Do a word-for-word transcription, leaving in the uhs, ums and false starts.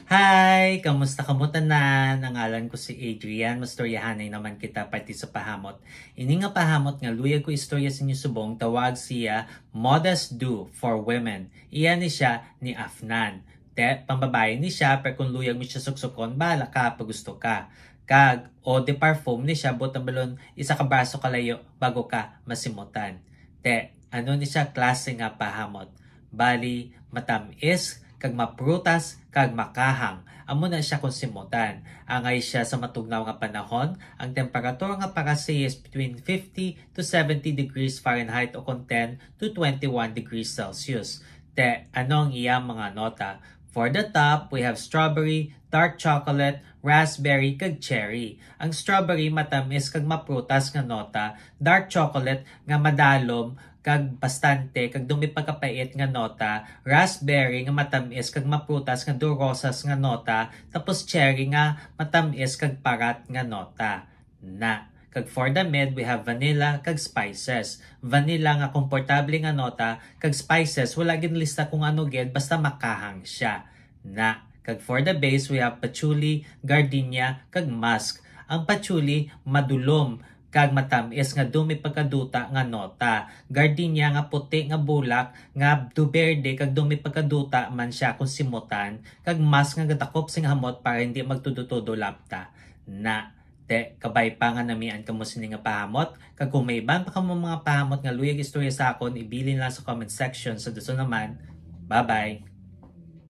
Hi! Kamusta kamo tanan? Ang ngalan ko si Adrian. Mastoryahanay naman kita parte sa pahamot. Ini nga pahamot nga luyag ko istorya sa inyo subong, tawag siya Modest Dew for Women. Iya ni siya ni Afnan. Te, pambabayi ni siya, pero kung luyag mo siya suksukon, bahala ka pag gusto ka. Kag eau de parfum ni siya, buot silingon, isa ka braso kalayo bago ka masimutan. Te, ano ni siya klase nga pahamot? Bali, matamis, kag maprutas, kag makahang. Amo na siya kung simutan. Angay siya sa matugnaw nga panahon, ang temperatura nga para siya is between fifty to seventy degrees Fahrenheit o kon ten to twenty-one degrees Celsius. Te, ano ang iya mga nota? For the top, we have strawberry, dark chocolate, raspberry, kag cherry. Ang strawberry matamis kag maprutas nga nota, dark chocolate nga madalom kag bastante kag dumi pagkapait nga nota, raspberry nga matamis kag maprutas nga durosas nga nota, tapos cherry nga matamis kag parat nga nota. Na. Kag for the mid, we have vanilla kag spices. Vanilla nga komportable nga nota, kag spices, wala ginlista kung ano gid, basta makahang siya. Na. Kag for the base, we have patchouli, gardenia, kag musk. Ang patchouli, madulom kag matamis nga dumi pagkaduta nga nota. Gardenia nga puti nga bulak nga duberde kag dumi pagkaduta man siya kung simutan, kag musk nga gadakop sing hamot para hindi magtudo-tudo lapta. Na. Te, kabay pa nga namian kamo sini nga pahamot, kag kung may iban pa kamo mga pahamot nga luyag istorya sa akon, ibilin lang sa comment section. Sa dason naman, bye-bye!